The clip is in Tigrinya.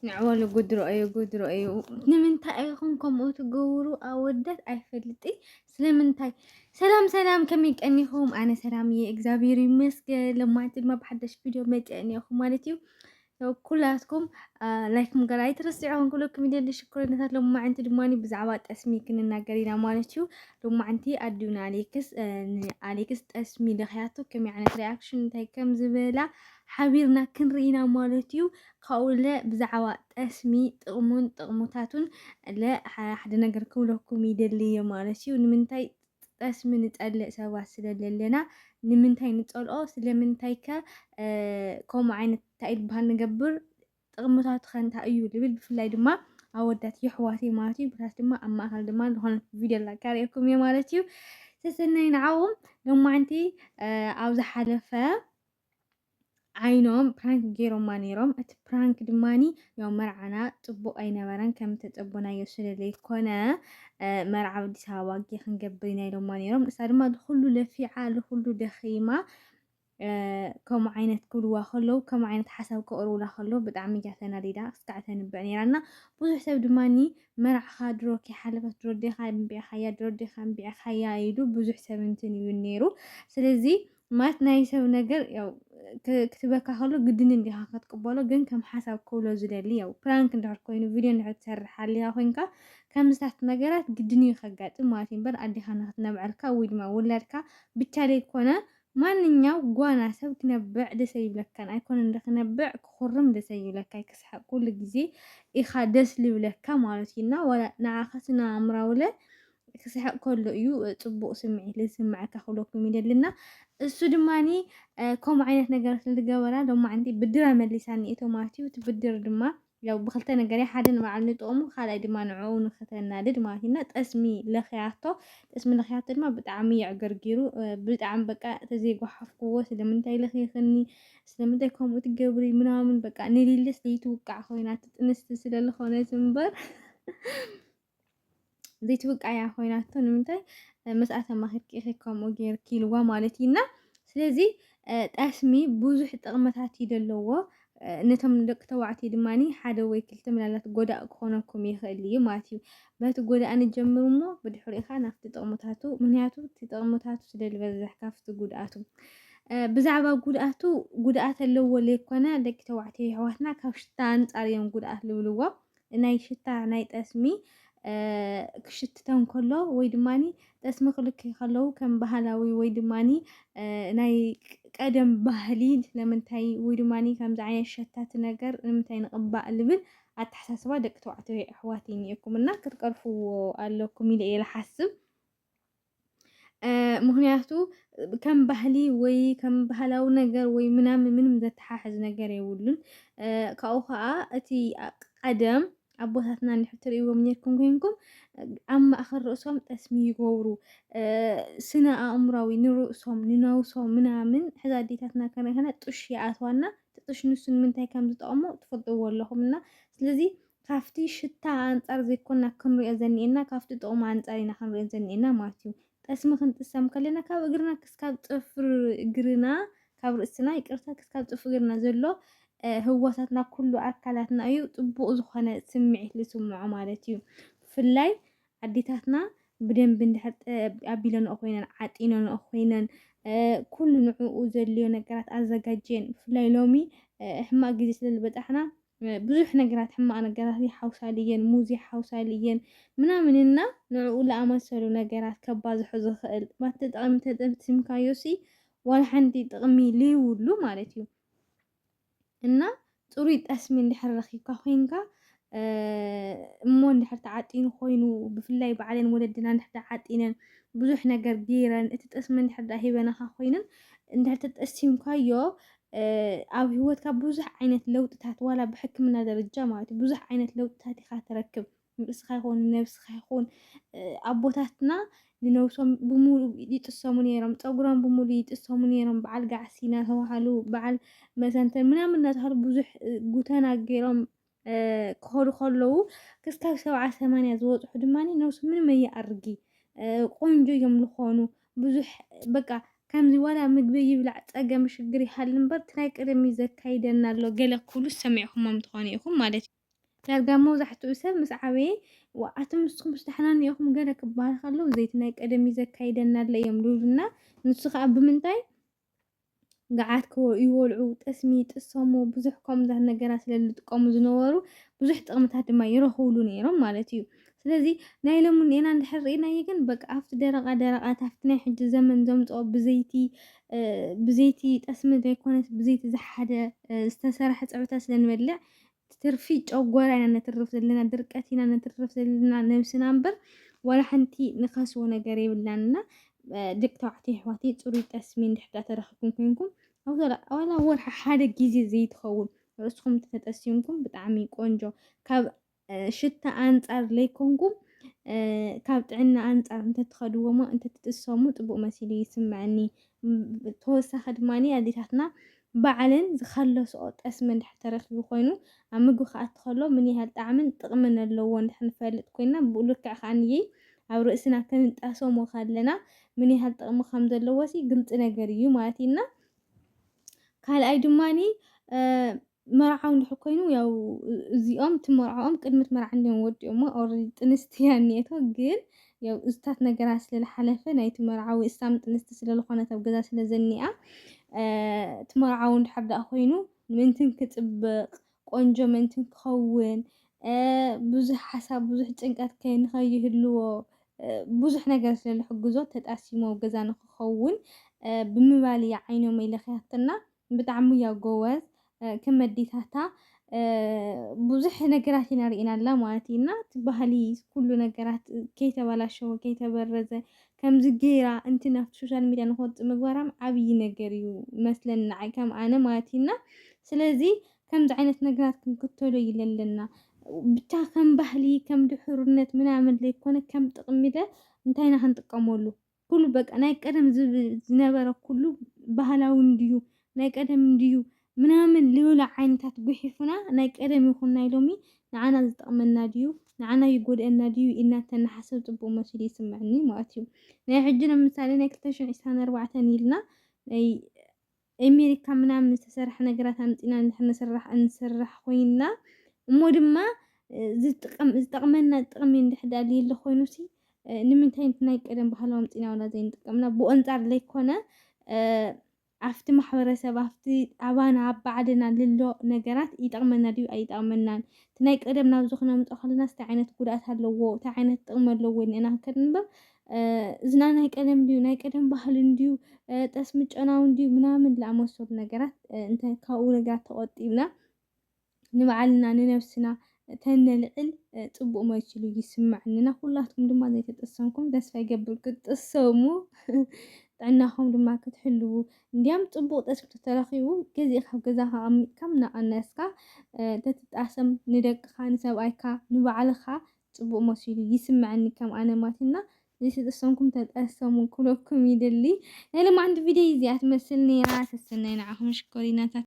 ንዕወሉ ጉድሮ እዩ፣ ጉድሮ እዩ። ንምንታይ ኢኹም ከምኡ ትገብሩ ኣወዳት? ኣይፈልጥይ። ስለምንታይ? ሰላም ሰላም፣ ከመይ ቀኒኹም? ኣነ ሰላም እየ፣ እግዚኣብሔር ይመስገን። ለማዓንቲ ድማ ብሓደሽ ቪድዮ መፅአ እኒኹም ማለት እዩ። So ኩላትኩም ላይክ ምግባር ኣይትረስዑ። ክብለኩም ይደሊ ሽኮሪናታት። ሎማዓንቲ ድማ ብዛዕባ ጠስሚ ክንናገር ኢና ማለት እዩ። ሎማዓንቲ ኣዲኡና ኣሌክስ ንኣሌክስ ጠስሚ ለኽያቶ ከመይ ዓይነት ሪኣክሽን እንታይ ከም ዝበላ ሓቢርና ክንርኢ ኢና ማለት እዩ። ካብኡለ ብዛዕባ ጠስሚ ጥቕሙን ጥቕሙታቱን ለ ሓደ ነገር ክብለኩም ይደሊ እየ ማለት እዩ። ንምንታይ ጠስሚ ንጸልእ ሰባት ስለ ዘለና፣ ንምንታይ ንጸልኦ፣ ስለምንታይ ከ ከምኡ ዓይነት እንታይ ዝበሃል ንገብር፣ ጥቕምታቱ ከ እንታይ እዩ ዝብል፣ ብፍላይ ድማ ኣወዳት የሕዋተይ ማለት እዩ። ብታስ ድማ ኣብ ማእከል ድማ ዝኾነ ቪድዮ ላካርየኩም እየ ማለት እዩ። ሰሰናይ ንዓዎም። ሎማዓንቲ ኣብ ዝሓለፈ ዓይኖም ፕራንክ ገይሮማ ነይሮም። እቲ ፕራንክ ድማኒ ያው መርዓና ጽቡቕ ኣይነበረን፣ ከም ተጸቦናዮ ስለ ዘይኮነ መርዓ ኣብ ኣዲስ ኣበባ ጌ ክንገብር ኢና ኢሎማ ነይሮም። ንሳ ድማ ዝኹሉ ለፊዓ ዝኹሉ ደኺማ ከምኡ ዓይነት ክብልዋ ከለዉ ከምኡ ዓይነት ሓሳብ ከቕርቡላ ከለዉ ብጣዕሚ እያ ተናዲዳ፣ ክስካዕ ተንብዕ ነይራ። እና ብዙሕ ሰብ ድማኒ መርዓኻ ድሮ ከይሓለፈት ድሮ ዴኻ እምቢዕኻያ ድሮ ዴኻ እምቢዕኻያ ኢሉ ብዙሕ ሰብ እንትን ይብል ነይሩ። ስለዚ ማለት ናይ ሰብ ነገር ያው ክትበካ ከሎ ግድን እንዲኻ ክትቅበሎ፣ ግን ከም ሓሳብ ክብሎ ዝደሊ ያው ፕራንክ እንድሕር ኮይኑ ቪድዮ እንድሕር ትሰርሕ ኣሊኻ ኮይንካ ከምዝታት ነገራት ግድን እዩ ከጋጥም ማለት እዩ። እምበር ኣዴኻ ንክትነብዐልካ ወይ ድማ ውላድካ ብቻ ለይኮነ ማንኛው ጓና ሰብ ክነብዕ ደሰ ይብለካን ኣይኮነ እንደ ክነብዕ ክኹርም ደሰ ይብለካ ክስሓቅ ኩሉ ግዜ ኢኻ ደስ ልብለካ ማለት እዩ። እና ወላ ንዓኻ ስነ ኣእምራውለ ክስሕቕ ከሎ እዩ ጽቡቕ ስምዒት ዝስምዐካ ክብለኩም ይደልና። እሱ ድማኒ ከምኡ ዓይነት ነገር ስለ ዝገበራ ሎማዓንቲ ብድራ መሊሳ እኒኤቶ ማለት እዩ። እቲ ብድር ድማ ያው ብክልተ ነገር እያ፣ ሓደ ንባዕሉ ንጥቕሙ፣ ካልኣይ ድማ ንዕኡ ንክተናድድ ማለት እዩ። እና ጠስሚ ለኽያቶ፣ ጠስሚ ለኽያቶ ድማ ብጣዕሚ የዕገርጊሩ፣ ብጣዕሚ በቃ ተዘይጓሓፍክዎ፣ ስለምንታይ ለኺኽኒ፣ ስለምንታይ ከምኡ ትገብሪ ምናምን በቃ ንሊልስ ዘይትውቃዕ ኮይና ትጥንስቲ ስለዝኾነት እምበር ዘይትውቃያ ኮይናቶ ንምንታይ ምስኣ ተማኺርኪ ኢኺ ከምኡ ጌርኪ ኢልዋ ማለት እዩ። እና ስለዚ ጠስሚ ብዙሕ ጥቕምታት እዩ ዘለዎ። ነቶም ደቂ ተባዕትዮ ድማ ሓደ ወይ ክልተ ምላላት ጎዳእ ክኾነኩም ይኽእል እዩ ማለት እዩ። በቲ ጎዳእ ንጀምር እሞ ብድሕሪኡ ኸዓ ናብቲ ጥቕምታቱ፣ ምክንያቱ እቲ ጥቕምታቱ ስለ ዝበዝሕ ካብቲ ጉድኣቱ። ብዛዕባ ጉድኣቱ፣ ጉድኣት ኣለዎ ለይኮነ ደቂ ተባዕትዮ የሕዋትና ካብ ሽታ ኣንጻር እዮም ጉድኣት ልብልዎ። ናይ ሽታ ናይ ጠስሚ ክሽትተን ከሎ ወይ ድማ ጠስሚ ክልከይ ከለዉ ከም ባህላዊ ወይ ድማ ናይ ቀደም ባህሊ ስለምንታይ ወይ ድማ ከምዚ ዓይነት ሸታቲ ነገር ንምንታይ ንቕባእ ልብል ኣተሓሳስባ ደቂ ተባዕትዮ ኣሕዋት እኒኤኩም እና ክትቀርፍዎ ኣለኩም ኢለ እየ ዝሓስብ። ምክንያቱ ከም ባህሊ ወይ ከም ባህላዊ ነገር ወይ ምናምን ምንም ዘተሓሕዝ ነገር የብሉን። ካብኡ ከዓ እቲ ቀደም ኣቦታትና እንድሕር ትርእይዎም ኔርኩም ኮይንኩም ኣብ ማእኸል ርእሶም ጠስሚ ይገብሩ። ስነ ኣእምራዊ ንርእሶም ንነውሶም ምናምን ሕዚ ኣዴታትና ከነከነ ጡሽ ይኣትዋና። እቲ ጡሽ ንሱ ንምንታይ ከም ዝጠቕሙ ትፈልጥዎ ኣለኹም እና ስለዚ ካብቲ ሽታ ኣንጻር ዘይኮና ክንሪኦ ዘኒኤና ካብቲ ጥቕሙ ኣንጻር ኢና ክንሪኦ ዘኒኤና ማለት እዩ። ጠስሚ ክንጥሰም ከለና ካብ እግርና ክስካብ ጥፍሪ እግርና ካብ ርእስና ይቅርታ ክስካብ ጥፍሪ እግርና ዘሎ ህዋሳትና ኩሉ ኣካላትና እዩ ጥቡቕ ዝኾነ ስምዒት ዝስምዖ ማለት እዩ። ብፍላይ ኣዴታትና ብደንቢ እንድሕር ኣቢለንኦ ኮይነን ዓጢነንኦ ኮይነን ኩሉ ንዕኡ ዘድልዮ ነገራት ኣዘጋጅየን ብፍላይ ሎሚ ሕማቕ ግዜ ስለ ዝበጻሕና ብዙሕ ነገራት ሕማቕ ነገራት ይሓውሳሉ እየን፣ ሙዝ ይሓውሳሉ እየን ምናምን እና ንዕኡ ለኣመሰሉ ነገራት ከባዝሖ ዝኽእል ማለት ተጠቒምካዮ ሲ ዋላ ሓንቲ ጥቕሚ ልይብሉ ማለት እዩ። እና ፅሩይ ጠስሚ እንድሕር ረኺብካ ኮይንካ እሞ እንድሕር ተዓጢኑ ኮይኑ ብፍላይ ባዕለን ወለድና እንድሕር ተዓጢነን ብዙሕ ነገር ገይረን እቲ ጠስሚ እንድሕር ዳሂበናኻ ኮይነን እንድሕር ተጠሲምካዮ ኣብ ህይወትካ ብዙሕ ዓይነት ለውጥታት ዋላ ብሕክምና ደረጃ ማለት ብዙሕ ዓይነት ለውጥታት ኢኻ ትረክብ። ንርእስኻ ይኹን ንነብስኻ ይኹን ኣቦታትና ንነብሶም ብሙሉ ይጥሰሙ ነይሮም፣ ፀጉሮም ብሙሉ ይጥሰሙ ነይሮም። በዓል ጋዕሲ እናተባሃሉ በዓል መሰንተን ምናምን እናተባሃሉ ብዙሕ ጉተና ገይሮም ክኸዱ ከለዉ ክስካብ ሰብዓ ሰማንያ ዝበፅሑ ድማ ነብሶም ምንም ኣየኣርጊ ቆንጆ እዮም ዝኾኑ። ብዙሕ በቃ ከምዚ ዋላ ምግቢ ይብላዕ ፀገም ሽግር ይሃሉ እምበር እቲ ናይ ቀደም እዩ ዘካይደና ኣሎ። ገለ ክብሉ ሰሚዕኩሞም ትኾኑ ኢኹም ማለት እዩ። ዳርጋ መብዛሕትኡ ሰብ ምስ ዓበየ፣ "ዋ፣ ኣቱም ንስኹም ምስ ደሓና እኒኦኹም" ገለ ክበሃል ከሎ፣ "ዘይቲ ናይ ቀደም እዩ ዘካይደና ኣሎ" እዮም ዝብሉና። ንሱ ኸኣ ብምንታይ? ገዓት ክወ-፣ ይወልዑ፣ ጠስሚ ይጥሰሙ፣ ብዙሕ ከምዛት ነገራት ስለ ዝጥቀሙ ዝነበሩ፣ ብዙሕ ጥቕምታት ድማ ይረኽብሉ ነይሮም ማለት እዩ። ስለዚ ናይ ሎሚ እኒኤና እንድሕር ርኢናዮ ግን፣ በቃ ኣብቲ ደረቓ ደረቓት፣ ኣብቲ ናይ ሕጂ ዘመን ዘምጽኦ ብዘይቲ፣ እ፣ ብዘይቲ ጠስሚ ዘይኮነስ ብዘይቲ ዝሓደ፣ እ፣ ዝተሰርሐ ጸብሕታት ስለ ንበልዕ፣ ትርፊ ጨጎራ ኢና ነትርፍ ዘለና፣ ድርቀት ኢና ነትርፍ ዘለና ነብስና እምበር፣ ዋላ ሓንቲ ንኸስቦ ነገር የብልናን። እና፣ እ፣ ደቂ ተባዕትዮ ኣሕዋተይ፣ ጽሩይ ጠስሚ እንድሕር ዳኣ ተረኺብኩም ኮይንኩም፣ ኣብ ወላ፣ ዋላ ወርሒ ሓደ ግዜ ዘይትኸውን ርእስኹም እንተተጠሲምኩም ብጣዕሚ ቆንጆ። ካብ፣ እ፣ ሽታ ኣንጻር ለይኮንኩም፣ እ፣ ካብ ጥዕና ኣንጻር እንተትኸድዎሞ፣ እንተትጥሰሙ ጽቡቕ መሲሉ ይስምዐኒ። ም-፣ ተወሳኺ ድማኒ ኣዴታትና ባዕለን ዝኸለስኦ ጠስሚ እንድሕር ተረኺቡ ኮይኑ፣ ኣብ ምግቢ ክኣቲ ከሎ ምን ያህል ጣዕምን ጥቕምን ኣለዎ እንድሕር ንፈልጥ ኮይና፣ ብኡ ልክዕ ከኣንየይ ኣብ ርእስና ክንጣሰሞ ከለና ምን ያህል ጥቕሚ ከም ዘለዎሲ ግልጺ ነገር እዩ ማለት እዩ። እና ካልኣይ ድማኒ፣ እ፣ መርዓዊ እንድሕር ኮይኑ፣ ያው እዚኦም እቲ መርዓኦም ቅድሚ እቲ መርዓ እንድዮም ወዲኦሞ፣ ኦልሬዲ ጥንስቲ እያ እኒኤቶ። ግን ያው እዝታት ነገራት ስለ ዝሓለፈ፣ ናይቲ መርዓዊ እሳም ጥንስቲ ስለ ዝኾነት ኣብ ገዛ ስለ ዘኒኣ፣ እ፣ እቲ መርዓዊ እንድሕር ደኣ ኮይኑ ምእንትን ክጽብቕ፣ ቆንጆ ምእንትን ክኸውን፣ እ፣ ብዙሕ ሓሳብ፣ ብዙሕ ጭንቀት ከይ-፣ ንኸይህልዎ፣ እ፣ ብዙሕ ነገር ስለ ዝሕግዞ፣ ተጣሲሙ ኣብ ገዛ ንክኸውን፣ እ፣ ብምባል እያ ዓይኖመይ ለኽያትና። ብጣዕሚ እያ ጎበዝ፣ እ፣ ከም ኣዴታታ፣ እ፣ ብዙሕ ነገራት ኢና ርኢናላ ማለት እዩ። እና እቲ ባህሊ፣ ኩሉ ነገራት ከይተበላሸወ፣ ከይተበረዘ፣ ከምዚ ገይራ እንትን ኣብቲ ሶሻል ሚድያ ንክወጽእ ምግባራም ዓብዪ ነገር እዩ መስለኒ፣ ንዓይ ከም ኣነ ማለት እዩ። እና ስለዚ ከምዚ ዓይነት ነገራት ክንክተሎ ይለለና። ብቻ ከም ባህሊ፣ ከም ድሕርነት ምናምን ዘይኮነ፣ ከም ጥቕሚ ለ እንታይ ኢና ክንጥቀመሉ? ኩሉ በቃ ናይ ቀደም ዝብ-፣ ዝነበረ ኩሉ ባህላዊ እንድዩ፣ ናይ ቀደም እንድዩ ምናምን ልብሉ ዓይነታት ጉሒፉና፣ ናይ ቀደም ይኹን ናይ ሎሚ ንዓና ዝጠቕመና ድዩ፣ ንዓና ይጎድአና ድዩ ኢልና እንተንሓስብ ጽቡቕ መሲሉ ይስምዐኒ ማለት እዩ። ናይ ሕጂ ንምሳሌ ናይ ክልተ ሽሕን ዕስራን ኣርባዕተን ኢልና ናይ ኣሜሪካ ምናምን ዝተሰርሐ ነገራት ኣምጺና እንድሕር ንስራሕ፣ እንስራሕ ኮይንና፣ እሞ ድማ፣ እ፣ ዝጥቀም-፣ ዝጠቕመና ጥቕሚ እንድሕር ደኣ ልየለ ኮይኑሲ፣ እ፣ ንምንታይ ናይ ቀደም ባህላዊ ኣምጺና ዋላ ዘይንጥቀምና? ብኡ ኣንጻር ለይኮነ፣ እ፣ ኣብቲ ማሕበረሰብ፣ ኣብቲ ኣባና፣ ኣብ ባዕልና ልሎ ነገራት ይጠቕመና ድዩ ኣይጠቕመናን? እቲ ናይ ቀደም ናብዚ ክነምጽኦ ከለናስ እንታይ ዓይነት ጉድኣት ኣለዎ? እንታይ ዓይነት ጥቕሚ ኣለዎ? ኢልና ክንከድ እምበር፣ እ፣ እዚ ናይ ቀደም ድዩ፣ ናይ ቀደም ባህሊ እንድዩ፣ እ፣ ጠስሚ ጨናዊ እንድዩ ምናምን ዝኣመሰሉ ነገራት፣ እ፣ እንተ ካብኡ ነገራት ተቖጢብና፣ ንባዕልና ንነብስና ተነልዕል፣ እ፣ ጽቡቕ መሲሉ ይስምዐኒ። እና ኩላትኩም ድማ ዘይተጠሰምኩም ተስፋ ይገብር ክትጥሰሙ፣ ጥዕናኹም ድማ ክትሕልዉ። እንድያም ጽቡቕ ጠስሚ ተተረኺቡ ገዚእካ ኣብ ገዛኻ ኣቐሚጥካ እናቐነስካ፣ እ፣ ተትጣሰም ንደቅኻ፣ ንሰብኣይካ፣ ንባዕልኻ ጽቡቕ መሲሉ ይስምዐኒ ከም ኣነ ማለት እዩ። እና ዘይተጠሰምኩም ተጠሰሙ ክብለኩም ይደሊ። ናይ ሎማዓንቲ ቪድዮ እዚኣ ትመስል ነይራ። ሰሰናይ ንዓኹም ሽኮሪናታት።